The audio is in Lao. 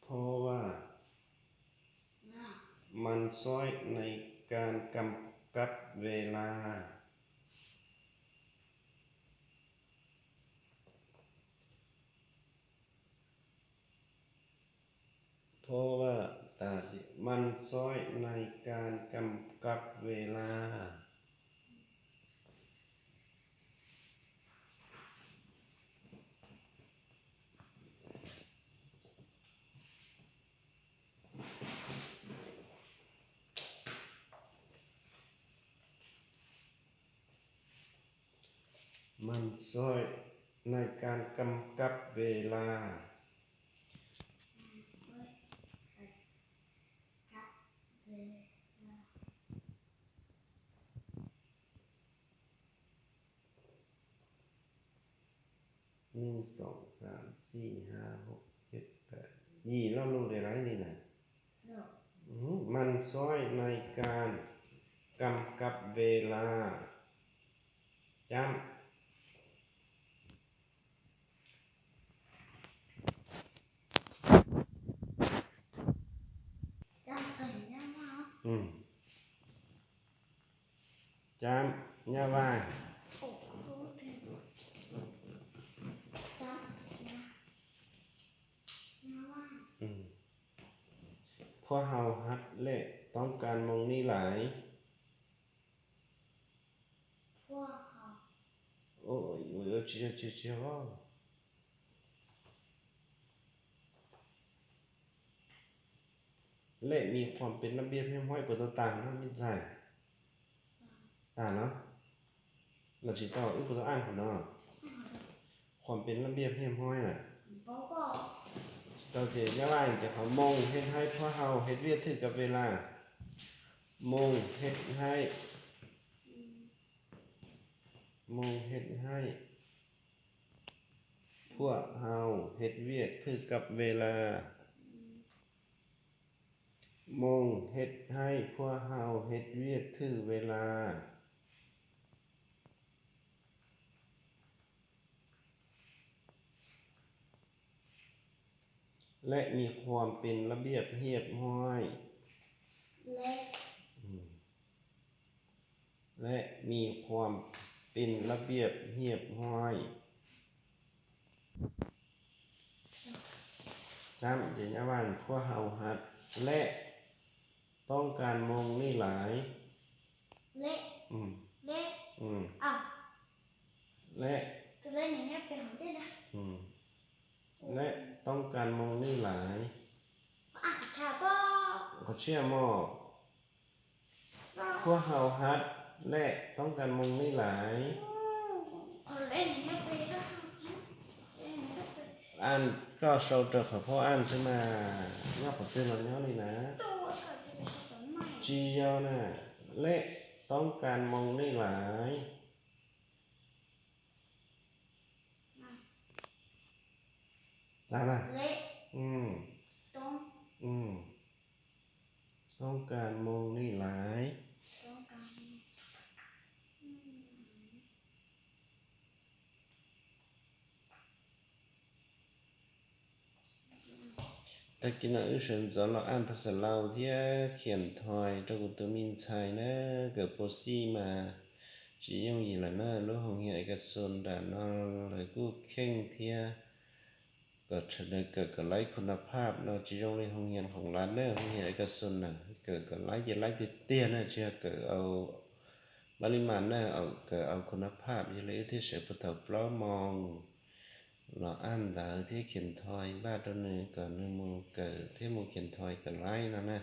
ເພາະວ່າມັນຊ່ອຍໃນການກຳກັບເວລາ. ເພາະວ່າຕາທີ່ມັນຊ່ອຍໃນການກຳກັບເວລາ. ມັນຊ່ອຍໃນການກຳກັບເວລາ. ໜຶ່ງ ສອງ ສາມ ສີ່ ຫ້າ ຫົກ ເຈັດ ແປດ ນີ້ ລາວຮູ້ໄດ້ຫຼາຍນີ້ນະ. ອື ມັນຊ່ອຍໃນການກຳກັບເວລາ. ຈ້ຳ. ຈ້ຳກັນຍາວມາກ. ອື ຈ້ຳຍາວາຍ. ໂອ້ໂຫ ຈ້ຳຍາວາຍ. ອື ພວກເຮົາຮັກ ແລະ ຕ້ອງການໂມງນີ້ຫຼາຍ. ພວກເຮົາ ໂອ້ຍ ໂອ້ຍ ເຈົ້າ ເຈົ້າ ເຈົ້າ ເຈົ້າ ແລະ ມີຄວາມເປັນລະບຽບຮຽບຮ້ອຍ ປະຕູຕ່າງນຳມິດໃຈ ຕາເນາະ. ລະຊິຕໍ່ ອຶ ປະຕູອ່ານພຸ້ນເນາະ. ຄວາມເປັນລະບຽບຮຽບຮ້ອຍນະ ໂຕເຈຍາວາຍ ຈະເຂົ້າ ໂມງເຮັດໃຫ້ພວກເຮົາເຮັດວຽກຖືກກັບເວລາ. ໂມງເຮັດໃຫ້ ໂມງເຮັດໃຫ້ພວກເຮົາເຮັດວຽກຖືກກັບເວລາ. ໂມງເຮັດໃຫ້ພວກເຮົາເຮັດວຽກຖືກເວລາ ແລະ ມີຄວາມເປັນລະບຽບຮຽບຮ້ອຍ ແລະ ອືມ ແລະ ມີຄວາມເປັນລະບຽບຮຽບຮ້ອຍ. ຈ້ຳ ເຈຍາວານ ພວກເຮົາຮັກ ແລະ ຕ້ອງການໂມງນີ້ຫຼາຍ. ແລະ ອືມ ແລະ ອືມ ອາ ແລະ ຈະໄດ້ແນວໄປຫາໄດ້ລະ ອືມ ແລະ ຕ້ອງການໂມງນີ້ຫຼາຍ. ອາ ຂະຊາບໍ ຂະເຊື່ອໝໍ ພວກເຮົາຮັກ ແລະ ຕ້ອງການໂມງນີ້ຫຼາຍ. ອ່ານກໍເຊົາເຕີຂອງພໍ່ອ່ານຊຶມາ ຍອດຂອງເຕີລະຍອດນີ້ນະ ຈີຍອນະ ແລະ ຕ້ອງການໂມງນີ້ຫຼາຍ. ຕາລະ ເລະ ອືມ ຕ້ອງ ອືມ ຕ້ອງການໂມງນີ້ຫຼາຍ ຕ້ອງການ ອືມ ຕາກິນອາອຶເສີນຈອນລອອ່ານພາສາລາວເທື່ອ ຂຽນຖອຍ ຕະກຸດໂຕມິນໄຊເນີ ເກີດໂປສີ່ມາ ຈີຍົງຢີລະເນີ ໂລກໂຮງຮຽນເອກະຊົນດານອລ ເລີຍກູ້ເຄັ່ງເທື່ອ ກໍສະເໜີເກີດກັບໄລຄຸນນະພາບເນາະ ຈີຍົງລີໂຮງຮຽນຂອງລັດເນີ ໂຮງຮຽນເອກະຊົນນະ ເກີດກັບໄລເຈໄລເຕຍເນາະ ເຊື່ອເກີດເອົາ ປະລິມານນະ ເອົາ ກໍເອົາຄຸນນະພາບຢູ່ເລີຍ ທີ່ເສຍຜູ້ເຖົ້າປລໍມອງ ລອອ່ານດາວ ທີ່ຂຽນຖອຍ ບາດໂຕໜຶ່ງກໍໜຶ່ງໝູ່ເກີດ ທີ່ໝູ່ຂຽນຖອຍກໍໄລ່ນັ້ນນະ